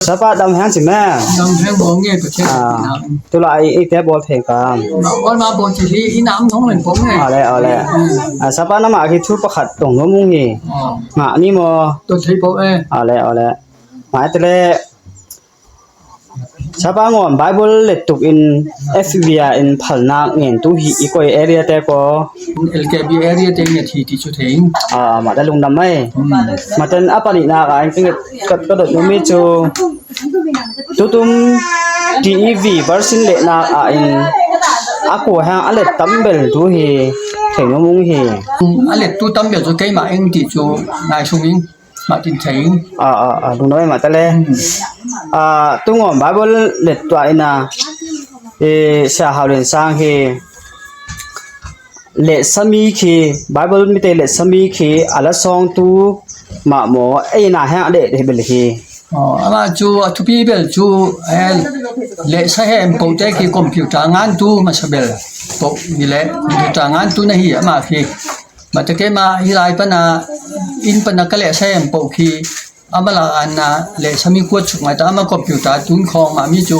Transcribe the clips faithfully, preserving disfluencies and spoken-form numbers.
Sapa dam hang ci me. Dam hang bawng nge, Pathian. Ah, tu la i, i te bawl thei ka. Bawl ma bawl ci hi, i nam nong len bawng nge. Aw le, aw le. Ah, Sapa nama hi thu pakhat tong nuam ung hi. Aw. Ngah ni maw. Tong thei bawng e. Aw le, aw le. Mai te le. Sapa ngawm Bible lettukin F B A in phalna ngen tu hi i koi area te ko. L K B area te nge thi ti chu thei. Ah, ma ta lungdam mai. Hmm. Ma ten a panihnaka in ka, ka, ka dot nuam mi chu. Tutum T E V version lehnaka in a ko hang a let tam bel tu hi thei nuam ung hi. A let tu tam bel chu keima eng ti chu ngai sung ing. Ma tin thei ing. Ah, ah, ah, lungdam mai ma ta le. Hmm. Ah, tu ngawm Bible let tua ina. Eh, Sia Hau Lian Sang hi. Lehsa mi khi, Bible mite lehsa mi khi, a la sawngtu mah maw, ei na hang a leh, leh bel hi. Aw, ama chu, a thupi bel chu, eh, lehsa hem ko te khi computer ngantu masa bel. Ko ni le, computer ngantu na hi, ama khi. Ma te keima hi lai pana, in pana ka lehsa hem ko khi, Ama la ana lehsa mi kuat suk ngai ta, ama computer tun khawng ma mi chu,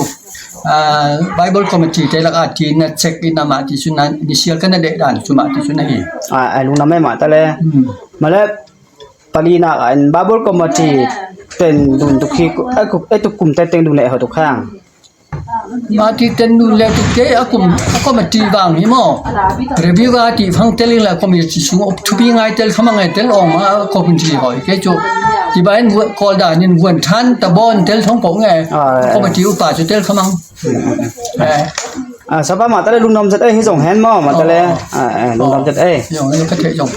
ah, Bible committee te lak a ti na check in ama ti chu na, ni sial ka na deh dan chu ma ti chu na hi. Ah, ah, lungdam mai ma ta le. Hmm. Ma le, panihnaka in Bible committee ten dun tu khi, eh, ku, eh, tu kum te ten dun le ho tu khang. Ma ti ten dun le tu ke a kum, a committee vang hi maw. Review a ti phang tel in la committee sung op thupi ngai tel khamang ngai tel ong a committee hoi ke chu. Ti ba in vuan kol dan in vuan than ta bon tel thong ko nge. Ah, eh. Committee upa chu tel khamang. Eh. Ah, Sapa ma ta le lungdam zet ei hi zong hen maw, ma ta le. Oh. Ah, eh, lungdam zet ei. Zong, ka thei zong.